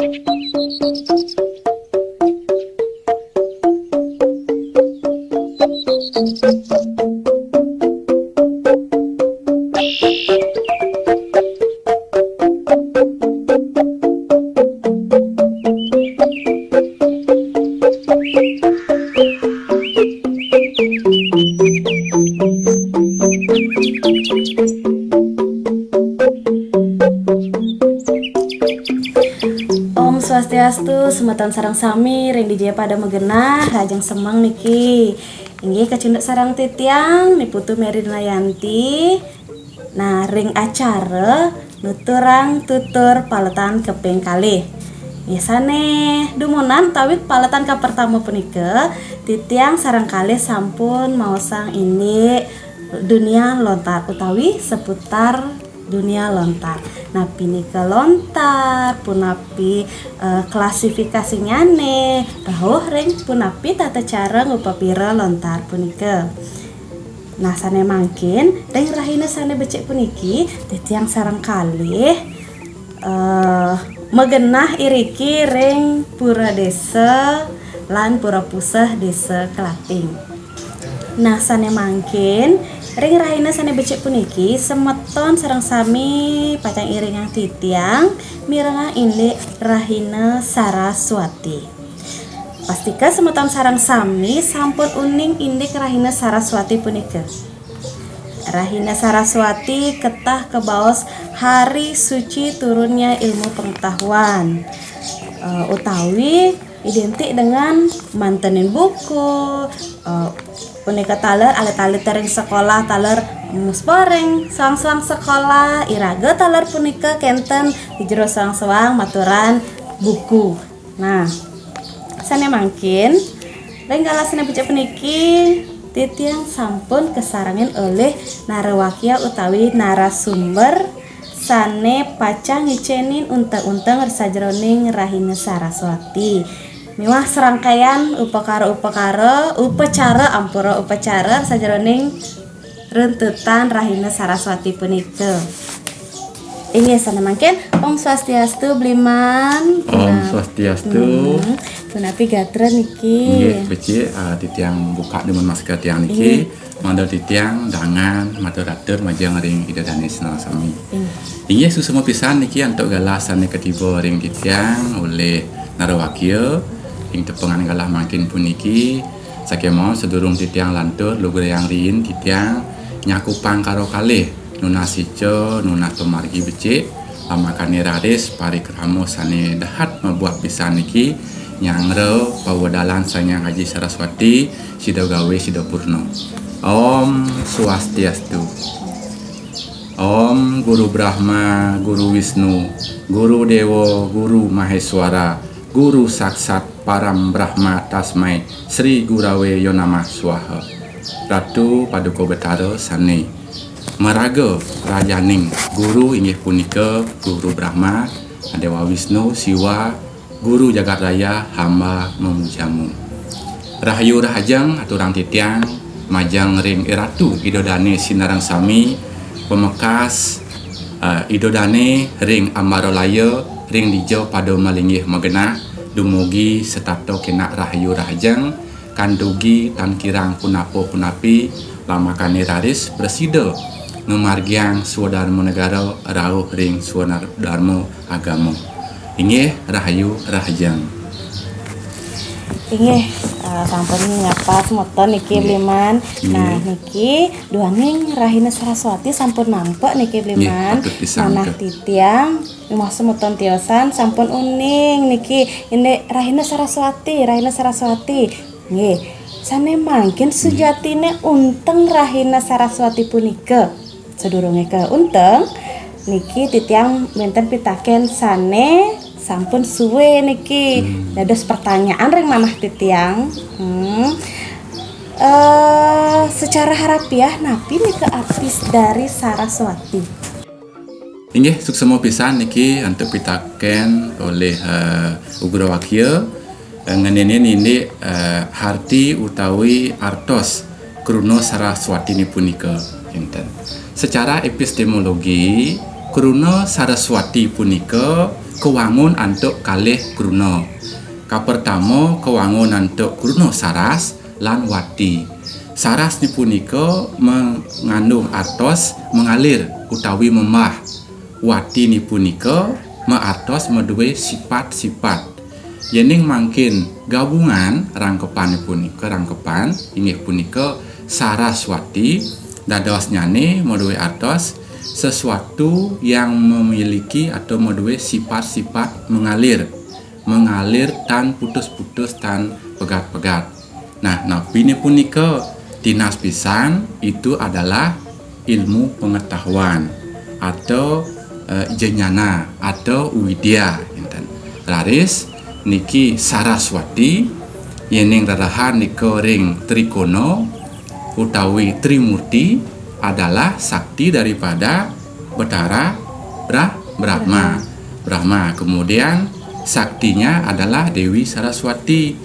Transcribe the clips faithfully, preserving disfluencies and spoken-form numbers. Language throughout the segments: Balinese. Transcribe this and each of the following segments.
Om Swastiastu, semeton sareng sami ring dija pada magenah, rahajeng semeng niki. Inggih kacunduk sareng titiang, Ni Putu Meri Dayanti. Nah, ring acara nuturang tutur paletan kaping kalih. Nggih, sane dumunan utawi paletan kapertama punika, titiang sareng kalih sampun maosang indik dunia lontar utawi seputar dunia lontar. Napi nika lontar, punapi, eh, klasifikasinyane, rauh ring punapi tata cara ngupapira lontar punika. Nah, sane mangkin, ring rahina sane becik puniki, titiang sareng kalih, eh, magenah iriki ring Pura Desa lan Pura Puseh Desa Klating. Nah, sane mangkin, ring rahina sane becik puniki, semeton sareng sami pacang iringang titiang mirengang indik Rahina Saraswati. Pastika semeton sareng sami sampun uning indik Rahina Saraswati punika. Rahina Saraswati ketah kabaos hari suci turunnya ilmu pengetahuan, eh, utawi identik dengan mantenin buku, eh, punika taler alit-alit ring sekolah, taler muspering soang-soang sekolah, iraga taler punika kenten di jero soang-soang maturan buku. Nah, sane mangkin, ring galah sane becik puniki, titiang sampun kasarengin olih narawakya utawi narasumber sane pacang ngicenin unteng-unteng sajeroning Rahina Saraswati. Miwah serangkaian upakara-upakara, upacara, ampura upacara sajeroning runtutan Rahina Saraswati punika. Inggih, sane mangkin, Om Swastiastu, Bliman. Om Nah, Swastiastu. Hmm, punapi gatra niki? Inggih, becik, ah, titiang buka dumun masker tiang niki. Inggih. Mangda titiang dangan matur-atur majeng ring Ida Dane sareng sami. Inggih. Inggih, suksma pisan niki antuk galah sane katiba ring titiang olih narawakya ring tepengan galah mangkin puniki. Sakemawon sadurung titiang lantur lugrayang riin titiang nyakupang karo kalih nunas ica, nunas pamargi becik, lamakane raris parikrama sane dahat mabuah pisan niki nyanggra pawedalan Sang Hyang Aji Saraswati, sida gawe sida purna. Om Swastiastu. Om Guru Brahma, Guru Wisnu, Guru Dewa, Guru Maheswara, Guru Saksat Param Brahma Tasmai Sri Gurave Yo Namah Swaha. Ratu Paduka Betara sane maraga rajaning guru inggih punika Guru Brahma, Dewa Wisnu, Siwa, Guru Jagat Raya, hamba memujamu. Rahayu rahajeng aturang titiang majeng ring Iratu Ida Dane sinareng sami, pamekas, eh, Ida Dane ring Ambaralaya, ring dija pada malinggih magenah, dumugi setata kenak rahayu rahajeng, kantugi tan kirang punapa-punapi, lamakane raris prasida ngamargiang swadarma negara rauh ring swadarma agama. Inggih, rahayu rahajeng. Inggih, eh, sampun nyapa semeton niki, Inggih. Bliman. Inggih. Nah, niki duaning Rahina Saraswati sampun nampek niki, Inggih, Bliman. Patut disangka. Manah titiang, mah semeton tiosan sampun uning niki. Indik Rahina Saraswati, Rahina Saraswati. Nggih, sane mangkin sujatine unteng Rahina Saraswati punika. Sadurunge ka unteng, niki titiang wenten pitaken sane sampun suwe niki. Hmm. Dados pertanyaan ring manah titiang. Hmm. Eh, secara harapiah, napi nika artis dari Saraswati? Inggih, suksma pisan niki antuk pitaken olih, eh, Ugrawakya, eh, ngenenin indik, eh, harti utawi artos kruna Saraswatine punika, kinten. Secara epistemologi, kruna Saraswati punika kawangun antuk kalih kruna. Kapertama, kawangun antuk kruna saras lan wati. Saras ni punika mangandung artos mengalir utawi membah. Wati ni punika maartos madué sipat-sipat. Yéning mangkin gabungan rangkepan punika, rangkepan inggih punika Saraswati, dadosnyané madué artos sesuatu yang memiliki atau madué sifat-sifat mengalir, mengalir tan putus-putus, tan pegat-pegat. Nah, napi ni punika? Tinas pisan, itu adalah ilmu pengetahuan atau eh, jnana atau widya, ngénten. Raris niki Saraswati, yéning rerahan nika ring Trikona utawi Trimurti, adalah sakti daripada Betara Brah-, Brahma. Brahma. Kemudian saktinya adalah Dewi Saraswati.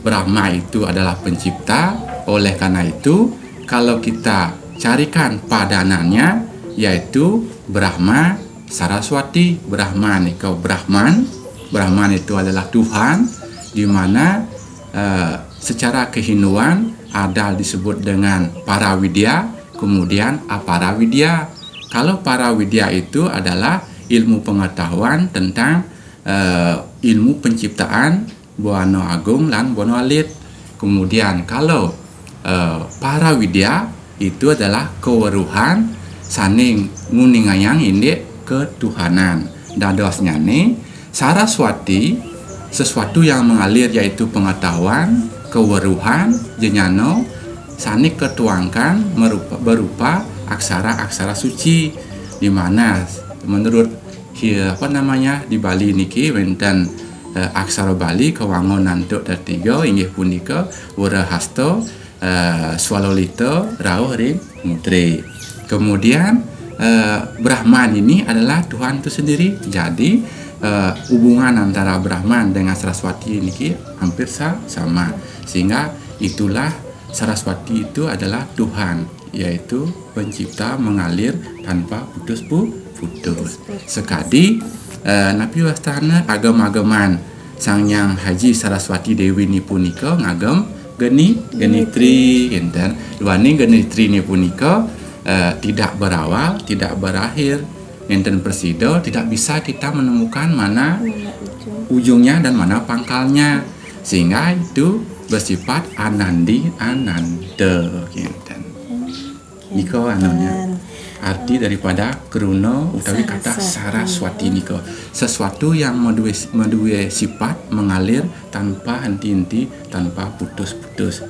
Brahma itu adalah pencipta. Oleh karena itu, kalau kita carikan padanannya, yaitu Brahma Saraswati. Brahma nika Brahman. Brahman itu adalah Tuhan, di mana eh, secara kehinduan ada disebut dengan para widya, kemudian apara widya. Kalau para widya itu adalah ilmu pengetahuan tentang eh, ilmu penciptaan buana agung lan buana alit. Kemudian kalau eh, para widya itu adalah kaweruhan sané nguningayang indik ketuhanan. Dadosnyané Saraswati, sesuatu yang mengalir yaitu pengetahuan, keweruhan, jnana, sané katuangkan merupa, berupa aksara-aksara suci, di mana menurut ki-, apa namanya, di Bali niki wénten eh, aksara Bali kawangun antuk tetiga, inggih punika Wrehasto, eh, Swalolita, rauh ring Mutre. Kemudian eh, Brahman ini adalah Tuhan itu sendiri. Jadi eh, hubungan antara Brahman dengan Saraswati niki hampir sa-, sama. Sehingga itulah Saraswati itu adalah Tuhan, yaitu pencipta mengalir tanpa putus-putus. Sekadi eh, napi wastana agem-ageman Sang Hyang Haji Saraswati Dewi ni punika ngagem geni, genitri, ngénten. Duaning genitri ni punika eh, tidak berawal, tidak berakhir, ngénten, prasida, tidak bisa kita menemukan mana ujungnya dan mana pangkalnya, sehingga itu bersifat anandi ananda, ngénten. Nika anunya, arti daripada kruna utawi kata Saraswati nika, sesuatu yang madué, madué sifat mengalir tanpa henti-henti, tanpa putus-putus.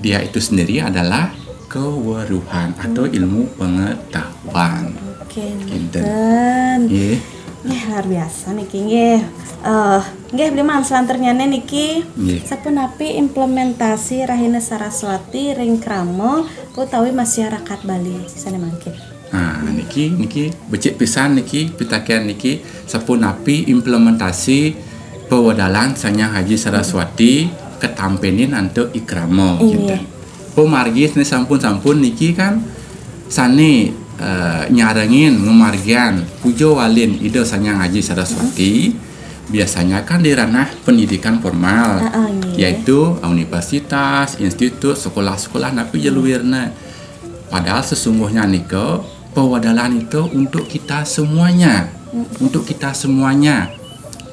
Dia itu sendiri adalah keweruhan atau ilmu pengetahuan. Oke, ngénten. Nggih. Nggih, luar biasa niki nggih. Eh, nggih, Bli Man, selanturnyané niki, sapunapi implementasi Rahina Saraswati ring krama utawi masyarakat Bali sané mangkin? Nah, niki, niki becik pisan niki, pitaken niki, sapunapi implementasi pawedalan Sang Hyang Haji Saraswati katampénin antuk i krama, ngénten. Pamargi sané sampun-sampun niki kan sané eh, nyarengin ngamargiang puja walin Ida Sang Hyang Haji Saraswati, biasanya kan di ranah pendidikan formal, yaitu universitas, institut, sekolah-sekolah napi ja luirna. Padahal sesungguhnya nika, pawedalan itu untuk kita semuanya. Untuk kita semuanya.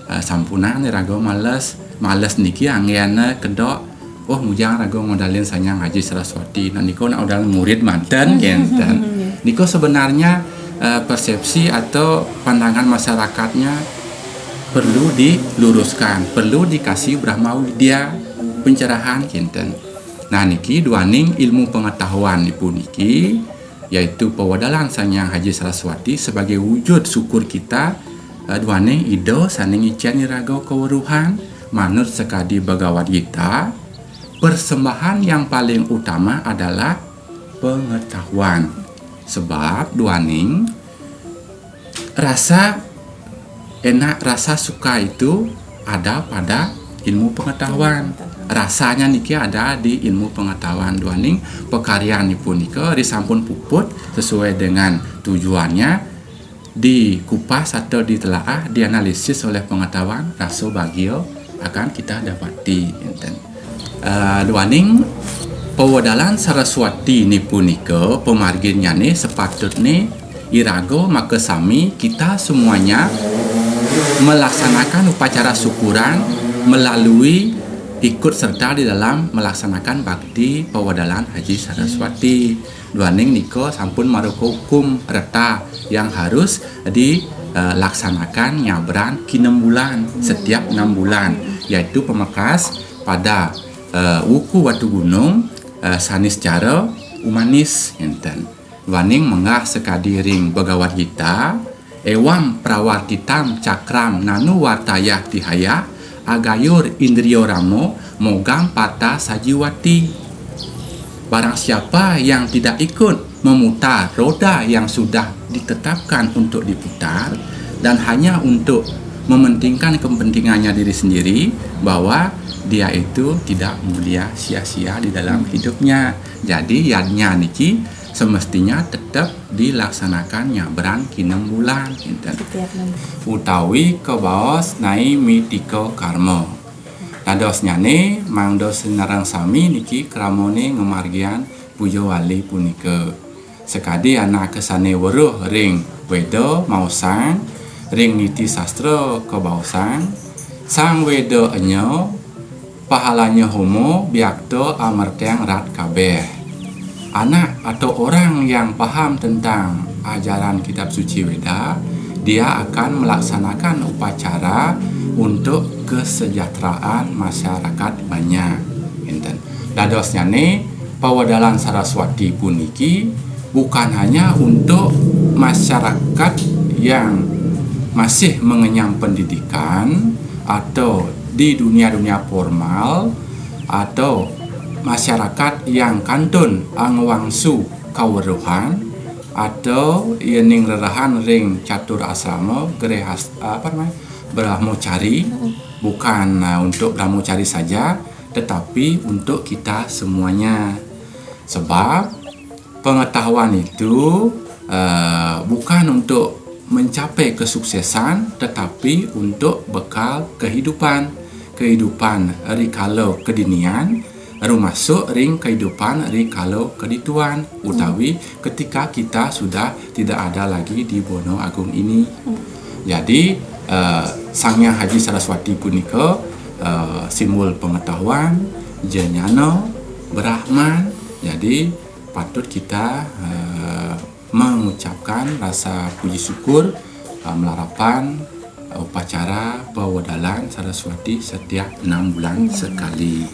Eh, sampunang iraga males, males niki anggéna kedok, oh, ngujang raga ngodalin Sang Hyang Haji Saraswati. Nah, nika nak odal murid manten, ngénten. Nika sebenarnya eh, persepsi atau pandangan masyarakatnya perlu diluruskan, perlu dikasih Brahma Widya pencerahan, ngénten. Nah, niki duaning ilmu pengetahuan ipu niki, yaitu pawedalan Sang Hyang Haji Saraswati sebagai wujud syukur kita eh, duaning Ida sané ngicén iraga kaweruhan. Manut sakadi Bhagavad Gita, persembahan yang paling utama adalah pengetahuan. Sebab duaning rasa enak, rasa suka itu ada pada ilmu pengetahuan. Rasanya niki ada di ilmu pengetahuan. Duaning pakaryanipun nika ri sampun puput sesuai dengan tujuannya, dikupas atau ditelaah, dianalisis oleh pengetahuan, rasa bahagia akan kita dapati, enten. Uh, duaning pawedalan Saraswati ni punika pamarginnyané sepatutné iraga makasami kita semuanya melaksanakan upacara syukuran melalui ikut serta di dalam melaksanakan bakti pawedalan Haji Saraswati. Duaning nika sampun marupa hukum reta yang harus dilaksanakan nyabran kinam bulan, setiap enam bulan, yaitu pamekas pada uh, wuku Watu Gunung, uh, Saniscara Umanis, enten. Duaning menggah sakadi ring Bhagavad Gita, evam pravartitam cakram nanu vartaya tihaya agayur indriyo ramo mogam parta sajiwati. Barang siapa yang tidak ikut memutar roda yang sudah ditetapkan untuk diputar dan hanya untuk mementingkan kepentingannya diri sendiri, bahwa dia itu tidak mulia, sia-sia di dalam hidupnya. Jadi yadnya niki semestinya tetap dilaksanakan nyabran kinam bulan, enten. Setiap enam bulan. Utawi kabaos naimitika karma. Dadosnyané mangda sinareng sami niki kramané ngamargiang puja wali punika. Sakadi anaka sané weruh ring Weda maosang, ring niti sastra kabaosang, sang Weda enya, pahalanya homo, biakta, amerteng rat kabeh. Anak atau orang yang paham tentang ajaran kitab suci Weda, dia akan melaksanakan upacara untuk kesejahteraan masyarakat banyak. Enten. Dadosnyané, pawedalan Saraswati puniki bukan hanya untuk masyarakat yang masih mengenyam pendidikan atau di dunia-dunia formal atau masyarakat yang kantun angwangsu kaweruhan atau yéning rerahan ring catur asrama, grehas-, apa namanya, brahmacari, bukan uh, untuk brahmacari saja, tetapi untuk kita semuanya. Sebab pengetahuan itu uh, bukan untuk mencapai kesuksesan, tetapi untuk bekal kehidupan. Kehidupan rikala kedinian, rumasuk ring kehidupan rikala kedituan, utawi ketika kita sudah tidak ada lagi di Buana Agung ini. Jadi, uh, Sang Hyang Haji Saraswati punika uh, simbol pengetahuan, jnana, Brahman. Jadi, patut kita uh, mengucapkan rasa puji syukur uh, malarapan uh, upacara pawedalan Saraswati setiap enam bulan sekali.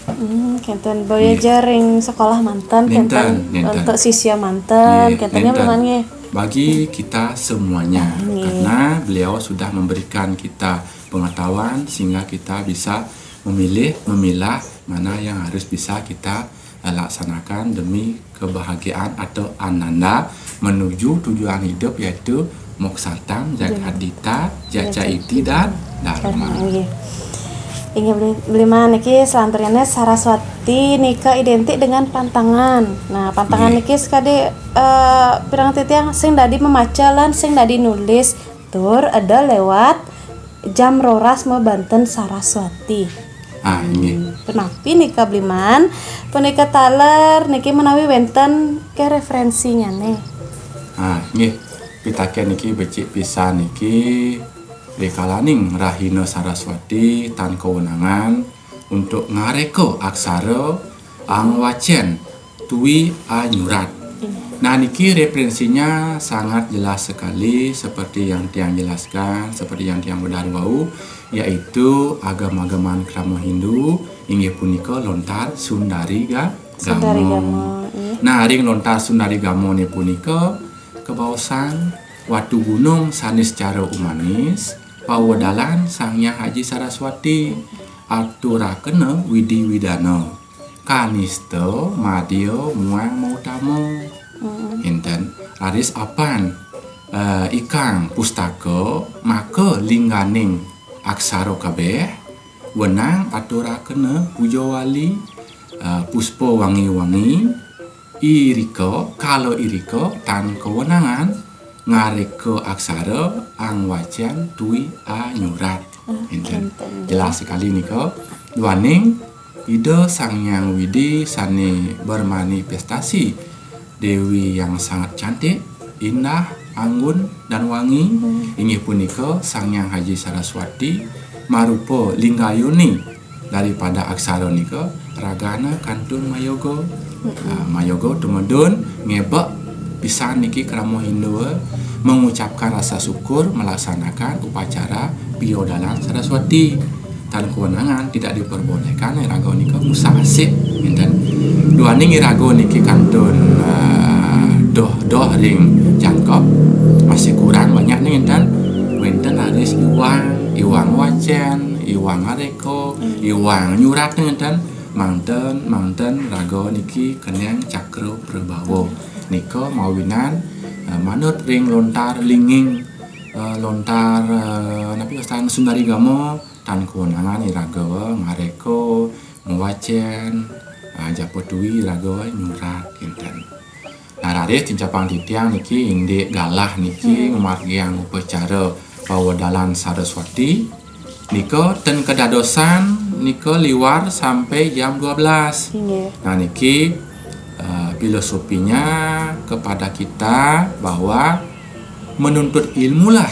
Hmm, kénten. Boya ja ring sekolah manten, kénten, untuk sisya manten, kénten ya, Bli Man, nggih. Bagi kita semuanya, karena beliau sudah memberikan kita pengetahuan sehingga kita bisa memilih, memilah mana yang harus bisa kita eh, laksanakan demi kebahagiaan atau ananda menuju tujuan hidup, yaitu moksartham, jagat dita, jaca iti, dan dharma. Inggih. Inggih, Bli-, Bli Man, niki selanturnya Saraswati nika identik dengan pantangan. Nah, pantangan niki sekadi eh, pirang titiang sing dadi memaca lan sing dadi nulis tur ada lewat jam roras mabanten Saraswati. Ah, inggih. Hmm, punapi nika Bli Man, punika taler niki menawi wénten ké referensinya nih. Ah, inggih. Pitakén niki becik pisan niki, rikalaning rahina Saraswati tan kawenangan untuk ngareka aksara angwacén tui anyurat. Nah, niki referensinya sangat jelas sekali seperti yang tiang jelaskan, seperti yang tiang bedah wau, yaitu agam-agaman krama Hindu, inggih punika lontar Sundari Ga-, Sundari Gama. Gama, iya. Nah, ring lontar Sundari Gama ni punika kabaosang Watu Gunung Saniscara Umanis, pawedalan Sang Hyang Haji Saraswati, aturakena widi widana. Kanista, madya, muang, mautama. Énten, raris apan, eh, ikang pustaka, maka lingganing aksara kabéh, wenang aturakena puja wali, eh, puspa wangi-wangi, irika, kala irika, tan kawenangan, ngareka aksara, ang wacén, tui anyurat. Énten. Jelas sekali nika. Duaning Ida Sang Hyang Widi sané bermanifestasi Dewi yang sangat cantik, indah, anggun, dan wangi, inggih punika Sang Hyang Haji Saraswati, marupa lingga yoni daripada aksara nika, ragana kantun mayoga. Ah, mayoga tumedun ngebek pisan niki krama Hindua, mengucapkan rasa syukur melaksanakan upacara piodalan Saraswati. Tan kewenangan tidak diperbolehkan iraga nika ngusah asik, ngénten. Duaning iraga niki kantun, ah, doh-doh ring jangkep, masih kurang banyak nih, ngénten. Wénten raris iwang, iwang wacén, iwang areka, iwang nyurat, ngénten. Mangten, mangten raga niki kenéng cakra prabawa. Nika mawinan, eh, manut ring lontar linging, eh, lontar, eh, napi wastan Sundari Gama, tan kewenangan iraga ngareka, ngwacén, eh, japa tui iraga nyurat, ngénten. Nah, raris tincapang titiang niki indik galah niki ngamargiang upacara pawedalan Saraswati. Nika ten kadadosan nika liwar sampai jam dua belas. Inggih. Nah, niki, eh, filosofinya kepada kita bahwa menuntut ilmulah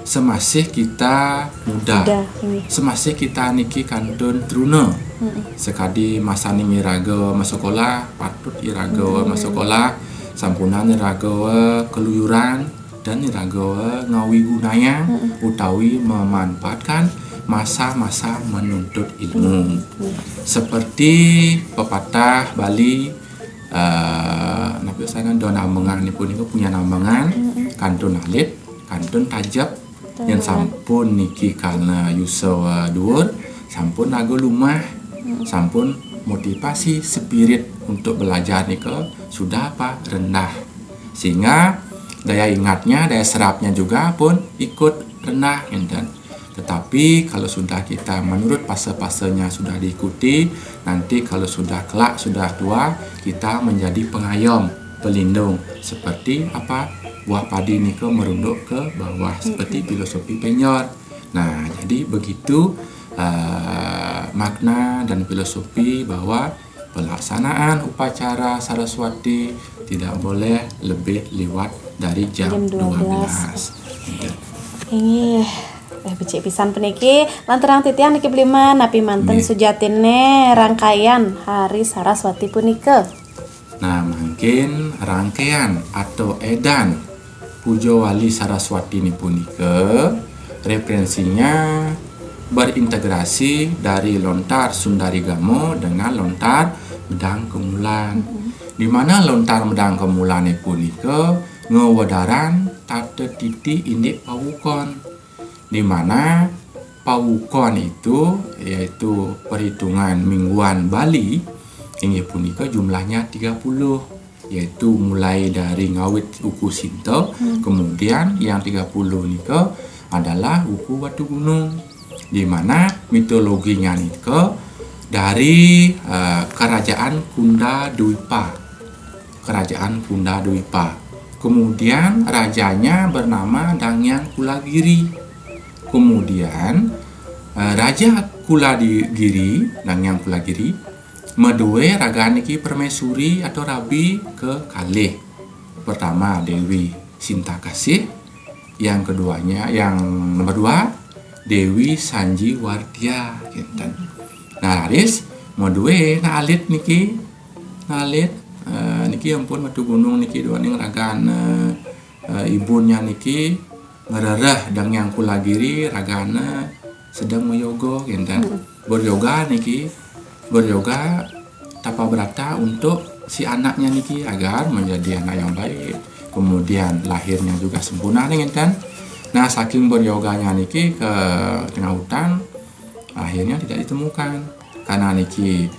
semasih kita muda. Muda, inggih. Semasih kita niki kantun truna. Sakadi masaning iraga masekolah, patut iraga masekolah, sampunang iraga keluyuran, dan iraga ngawigunayang utawi memanfaatkan masa-masa menuntut ilmu. Seperti pepatah Bali, eh, napi sané don ambengan nipun niku punya ambengan, kantun alit, kantun tajep, yén sampun niki karena yusa, eh, duur, sampun raga lumah, sampun motivasi spirit untuk belajar nika sudah apa? Rendah. Sehingga daya ingatnya, daya serapnya juga pun ikut rendah, ngénten. Tetapi kalau sudah kita menurut fase-fasenya sudah diikuti, nanti kalau sudah kelak, sudah tua, kita menjadi pengayom, pelindung. Seperti apa? Buah padi nika merunduk ke bawah, seperti filosofi penjor. Nah, jadi begitu, eh, makna dan filosofi bahwa pelaksanaan upacara Saraswati tidak boleh lebih liwat dari jam dua belas. Inggih. Eh, becik pisan puniki. Lanturang titiang niki Bli Man, napi manten sujatiné rangkaian Hari Saraswati punika? Nah, mangkin rangkaian atau édan Puja Wali Saraswati ni punika referensinya berintegrasi dari lontar Sundari Gama dengan lontar Medang Kemulan. Di mana lontar Medang Kemulan ni punika ngewedaran tata titi indik pawukon. Di mana pawukon itu, yaitu perhitungan mingguan Bali, inggih punika jumlahnya tiga puluh, yaitu mulai dari ngawit wuku Sinta, kemudian yang tiga puluh nika adalah wuku Watu Gunung, di mana mitologinya nika dari, eh, kerajaan Kunda Dwipa. Kerajaan Kunda Dwipa. Kemudian rajanya bernama Dangyang Kulagiri. Kemudian, eh, Raja Kulagiri, Dangyang Kulagiri, madué raga niki permaisuri atau rabi kekalih. Pertama Dewi Sinta Kasih, yang keduanya, yang nomor dua, Dewi Sanji Wardia, ngénten. Nah, raris madué nah alit niki, nah alit, eh, niki ampun Watu Gunung niki duaning ragana, eh, ibunnya niki ngrereh Dangyang Kulagiri, ragana sedeng mayoga, ngénten. Beryoga niki, beryoga tapa brata untuk si anaknya niki agar menjadi anak yang baik. Kemudian lahirnya juga sempurna, ngénten. Nah, saking beryoganya niki ke tengah hutan, akhirnya tidak ditemukan. Karena niki,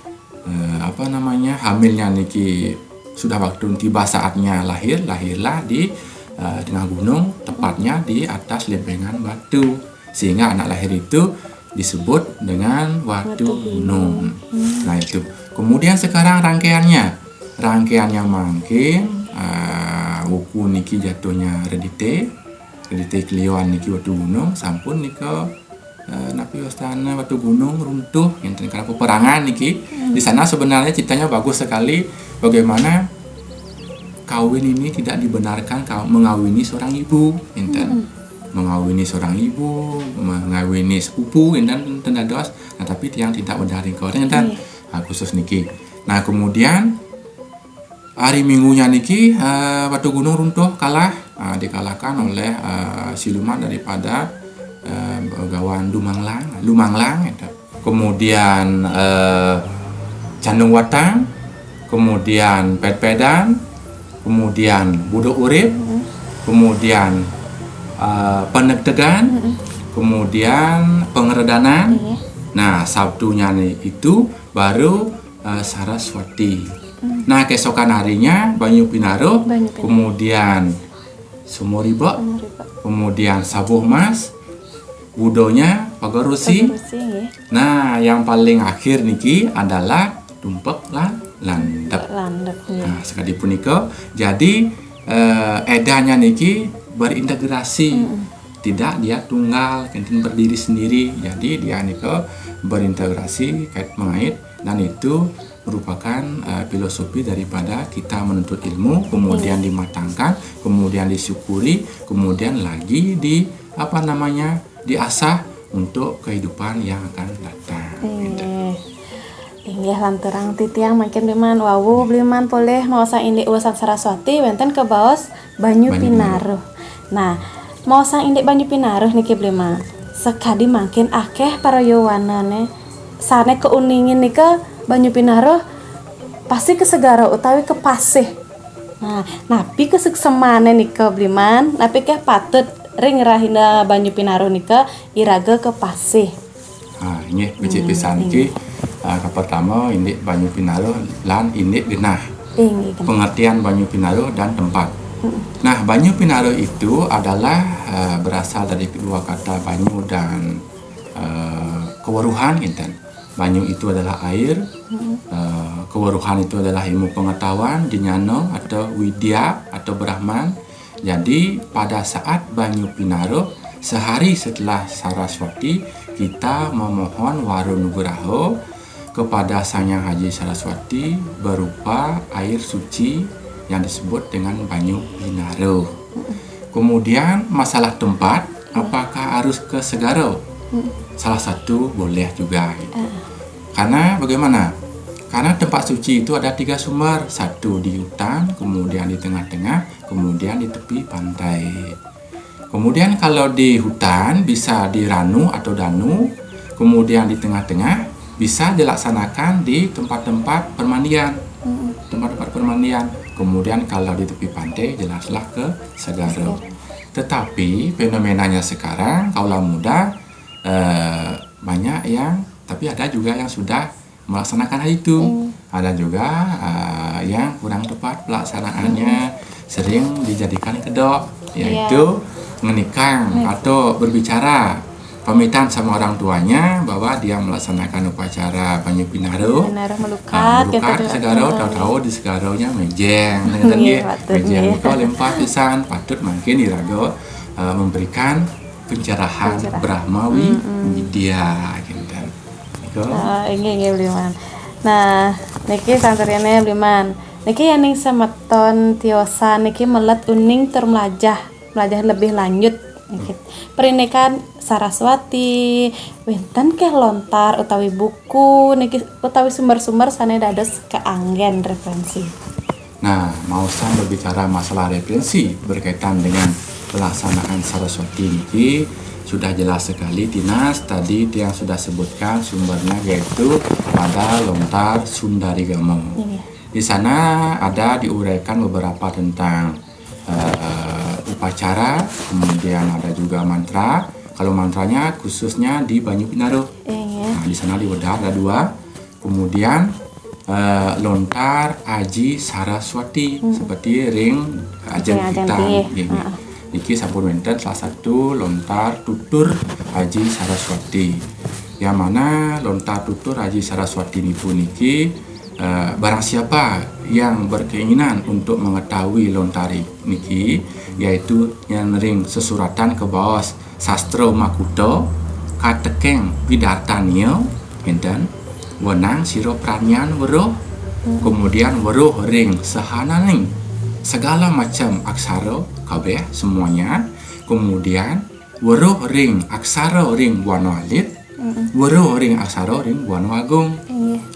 eh, apa namanya, hamilnya niki sudah waktu tiba saatnya lahir, lahirlah di, eh, tengah gunung, tepatnya di atas lempengan batu. Sehingga anak lahir itu disebut dengan Watu Gunung. Nah, itu. Kemudian sekarang rangkaiannya. Rangkaiannya mangkin, eh, Wuku niki jatuhnya Redite, Redite Kliwon niki Watu Gunung, sampun nika, eh, napi wastane Watu Gunung runtuh, enten karena peperangan niki. Di sana sebenarnya ceritanya bagus sekali, bagaimana kawin ini tidak dibenarkan ka-, mengawini seorang ibu, enten. Mengawini seorang ibu, mengawini sepupu, enten, enten dados. Nah, tapi tiang tidak benar nika, enten. Nah, khusus niki. Nah, kemudian hari Minggunya niki, eh, Watu Gunung runtuh, kalah, eh, dikalahkan oleh, eh, siluman daripada, eh, Begawan Dumanglang, Lumanglang, enten. Kemudian, eh, Candung Watang, kemudian Pedpedan, kemudian Budo Urip, kemudian, eh, Penegtegan, kemudian Pengeredanan. Nah, Sabtunya nih itu baru, eh, Saraswati. Nah, keesokan harinya Banyu Pinaruh, kemudian Sumur Ribek, kemudian Sabuh Mas, Budonya Pagar Rusi. Nah, yang paling akhir niki adalah Tumpek lan Landep. Landep, nggih. Nah, sakadi punika, jadi, eh, edanya niki berintegrasi. Tidak dia tunggal, kenten berdiri sendiri. Jadi, dia nika berintegrasi, kait mengait, dan itu merupakan, eh, filosofi daripada kita menuntut ilmu, kemudian dimatangkan, kemudian disyukuri, kemudian lagi di, apa namanya, diasah untuk kehidupan yang akan datang. Gitu. Inggih. Inggih, lanturang titiang mangkin Bliman. Wau Bliman polih maosang indik ulesan Saraswati, wenten kabaos Banyu Pinaruh. Nah, maosang indik Banyu Pinaruh niki Bliman. Sakadi mangkin akeh para yowanane sane kauningin nika Banyu Pinaruh pasti ka segara utawi ka pasih. Nah, napi kasuksemane nika Bliman? Napi keh patut ring rahina Banyu Pinaruh nika iraga ka pasih? Ah, inggih, becik pisan niki. Ah, kapertama, indik Banyu Pinaruh lan indik genah. Inggih, genah. Pengertian Banyu Pinaruh dan tempat. Nah, Banyu Pinaruh itu adalah, eh, berasal dari kedua kata banyu dan, eh, keweruhan, kinten. Banyu itu adalah air, eh, keweruhan itu adalah ilmu pengetahuan, jnana atau widya atau Brahman. Jadi, pada saat Banyu Pinaruh, sehari setelah Saraswati, kita memohon waro nugraha kepada Sang Hyang Aji Saraswati berupa air suci yang disebut dengan Banyu Pinaruh. Kemudian, masalah tempat, apakah harus ke segara? Salah satu boleh juga, gitu. Karena bagaimana? Karena tempat suci itu ada tiga sumber, satu di hutan, kemudian di tengah-tengah, kemudian di tepi pantai. Kemudian kalau di hutan bisa di ranu atau danu, kemudian di tengah-tengah bisa dilaksanakan di tempat-tempat permandian. Tempat-tempat permandian. Kemudian kalau di tepi pantai jelaslah ke segara. Tetapi fenomenanya sekarang kaula muda, eh, banyak yang, tapi ada juga yang sudah melaksanakan hal itu. Ada juga, eh, yang kurang tepat pelaksanaannya, sering dijadikan kedok, yaitu ngenikang atau berbicara, pamitan sama orang tuanya bahwa dia melaksanakan upacara Banyu Pinaruh. Pinaruh melukat, melukat gitu, ke segara, tahu-tahu di segaranya mejeng, gitu, nggih, patut, mejeng. Nggih. Itu lempah pisan, patut mangkin iraga, eh, memberikan pencerahan Brahma Wi-, Widya, gitu. Niku. Ah, inggih, inggih, Bliman. Nah, niki santurine Bliman. Niki yening semeton tiosan niki melet uning tur melajah, melajah lebih lanjut niki. Perinikan Saraswati, wenten keh lontar utawi buku niki utawi sumber-sumber sane dados kaanggen referensi. Nah, maosang berbicara masalah referensi berkaitan dengan pelaksanaan Saraswati niki sudah jelas sekali, Tinas, tadi tiang sudah sebutkan sumbernya yaitu pada lontar Sundari Gama. Iya. Di sana ada diuraikan beberapa tentang, eh, upacara, kemudian ada juga mantra. Kalau mantranya khususnya di Banyu Pinaruh. Iya. Nah, di sana di Wedar ada dua. Kemudian, eh, lontar Aji Saraswati, seperti ring ajeng kita. Nggih, nggih. Niki sampun wenten salah satu lontar tutur Aji Saraswati. Yang mana lontar tutur Aji Saraswati niku niki, Eh, barang siapa yang berkeinginan untuk mengetahui lontar niki, yaitu nyén ring sesuratan kabaos Sastra Makuta, katekeng Widartania, ngénten, wenang sira pranian weruh, kemudian weruh ring sahananing segala macam aksara kabéh semuanya, kemudian weruh ring aksara ring buana alit, weruh ring aksara ring buana agung.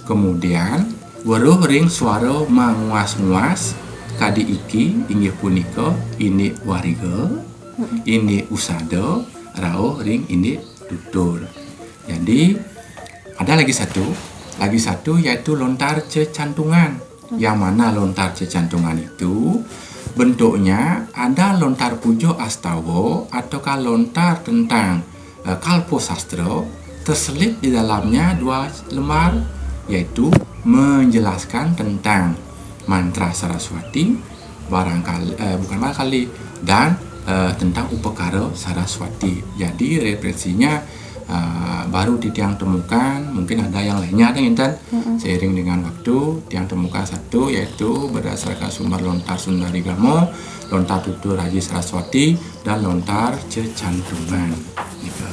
Kemudian weruh ring suara manguas-nguas kadi iki inggih punika indik wariga, indik usada, rauh ring indik tutur. Jadi ada lagi satu, lagi satu yaitu lontar cecantungan. Yang mana lontar cecantungan itu bentuknya ada lontar puja astawa ataukah lontar tentang eh, kalpo sastra, terselip di dalamnya dua lembar, yaitu menjelaskan tentang mantra Saraswati, barangkali eh, bukan barangkali, dan eh, tentang upakara Saraswati. Jadi referensinya eh, baru titiang temukan, mungkin ada yang lainnya ada, ngénten. Seiring dengan waktu tiang temukan satu, yaitu berdasarkan sumber lontar Sundari Gama, lontar tutur Aji Saraswati, dan lontar cecantungan. Nika.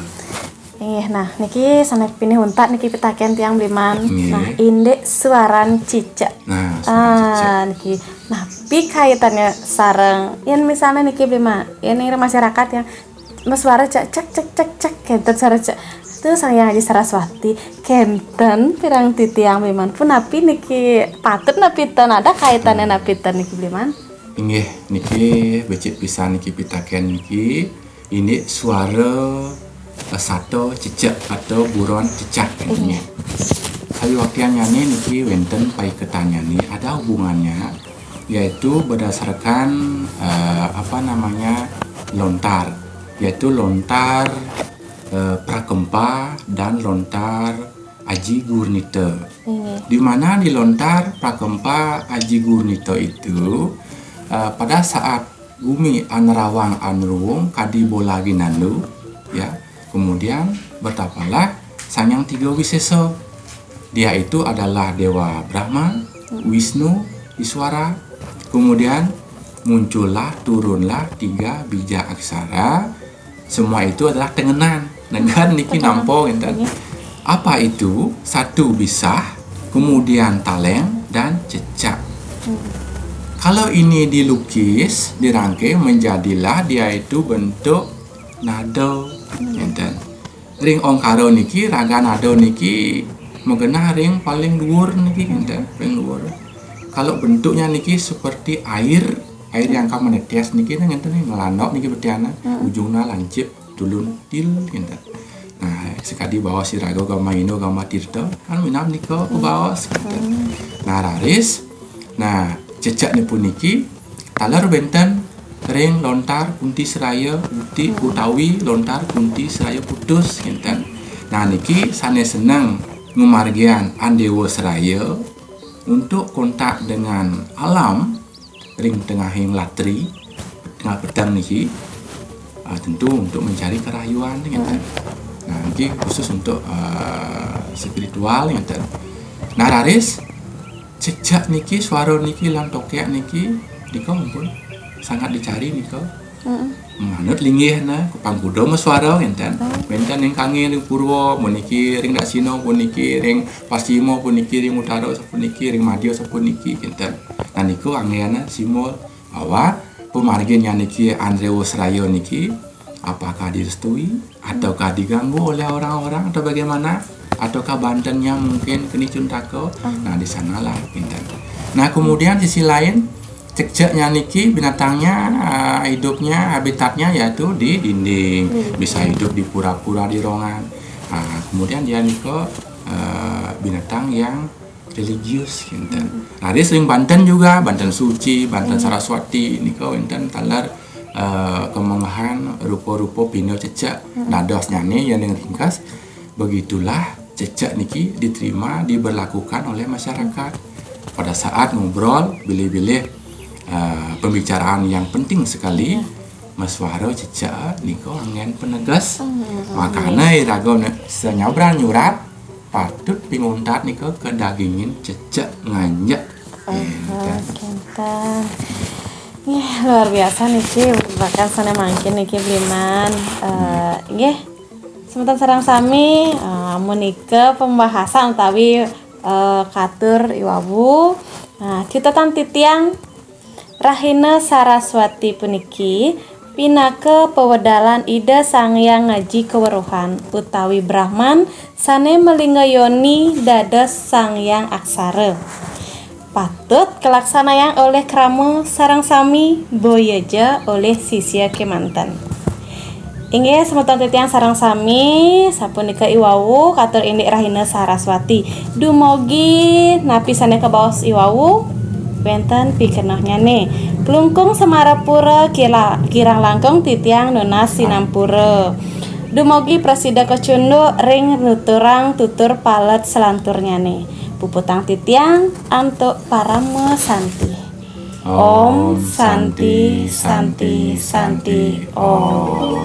Inggih, nah niki sané pinih untat niki pitakén tiang Bliman. Nggih. Nah, indik suaran cicak. Nah, suaran cicak. Ah, niki. Nah, pikaitannya sareng yén misalnya niki Bliman, yén ring masyarakat yang masuara cek cek cek cek cek kénten suara cek. Itu Sang Hyang Aji Saraswati, kénten pirang titiang Bliman. Punapi niki patut napi ten, ada kaitannya napi ten niki Bliman? Inggih, niki becik pisan niki pitakén niki. Ini suara eh, sato cecek atau buron cecak niki. Sawiaktiannyané niki wénten paiketannyané, ada hubungannya, yaitu berdasarkan eh, apa namanya, lontar, yaitu lontar eh, Prakempa dan lontar Aji Gurnita. Inggih. Di mana di lontar Prakempa Aji Gurnita itu eh, pada saat gumi anerawang aneruwung kadi bola ginandu, ya, kemudian bertapalah Sang Hyang Tiga Wisesa. Dia itu adalah Dewa Brahma, Wisnu, Iswara. Kemudian muncullah, turunlah tiga bija aksara. Semua itu adalah tengenan. Negan niki nampa ngénten. Apa itu? Satu bisah, kemudian taléng dan cecak. Kalau ini dilukis, dirangkai, menjadilah dia itu bentuk nada, ngénten. Ring ongkara niki, raga nada niki magenah ring paling dhuwur niki, ngénten, paling dhuwur. Kalau bentuknya niki seperti air, air yang ka menetes niki, nah, ngénten nih, ngelandok niki betiana, ujungnya lancip, tulun til, ngénten. Nah, sakadi baos iraga Gama Hina, Gama Tirta, kan minab nika kabaos, ngénten. Nah, raris, nah, cecekné puniki taler wénten ring lontar Kunti Seraya uti utawi lontar Kunti Seraya Putus, ngénten. Nah, niki sané seneng ngumargiang Andewa Seraya untuk kontak dengan alam ring tengahing latri, tengah peteng niki, ah, tentu untuk mencari kerayuan, ngénten. Nah, niki khusus untuk ah, spiritual, ngénten. Nah, raris cecek niki, suara niki lan tokék niki, nika ampun sangat dicari nika. Manut linggih nah, pang kuda masuara, ngénten. Wénten ring kanggé, ring purwa puniki, ring daksina puniki, ring pascima puniki, ring utara sapuniki, ring madya sapuniki, ngénten. Nah, niku anggéna simbol bahwa pamarginnyané niki Andewa Seraya niki apakah direstui ataukah diganggu oleh orang-orang atau bagaimana? Ataukah bantennya mungkin kena cuntaka? Nah, di sanalah, ngénten. Nah, kemudian sisi lain, ceceknya niki, binatangnya, ah, hidupnya, habitatnya yaitu di dinding, bisa hidup di pura-pura, di rongan. Ah, kemudian dia nika ah, binatang yang religius, ngénten. Nah, ring banten juga, banten suci, banten Saraswati nika wénten taler ah, kamanggihan rupa-rupa pindo cecek. Nah, dadosnyané yén ringkes, begitulah cecek niki diterima, diberlakukan oleh masyarakat. Pada saat ngobrol, bilih-bilih ah, pembicaraan yang penting sekali, masuara cecek nika anggén penegas. Makané iraga né sanyabran nyurat, patut pinguntat nika kedagingin cecek nganjak. Enten. Kinten. Nggih, luar biasa niki, bahkan sané mangkin niki Bliman. Eh, nggih. Semeton sareng sami, eh, amun nika pembahasan utawi eh, katur iwawu. Nah, citetan titiang Rahina Saraswati puniki pinaka pewedalan Ida Sang Hyang Ngaji Keweruhan utawi Brahman sané malingga yoni dados Sang Hyang Aksara. Patut kalaksanayang olih krama sareng sami, boya ja olih sisia kémanten. Inggih, semeton titiang sareng sami, sapunika iwawu katur indik Rahina Saraswati. Dumugi napi sané kabaos iwawu, wénten pikenohnyané. Klungkung Semarapura kila-, kirang langkung titiang nunas sinampura. Dumugi prasida kacunduk ring nuturang tutur palet selanturnyané. Puputang titiang antuk parama santi. Om Santi, Santi, Santi, Om.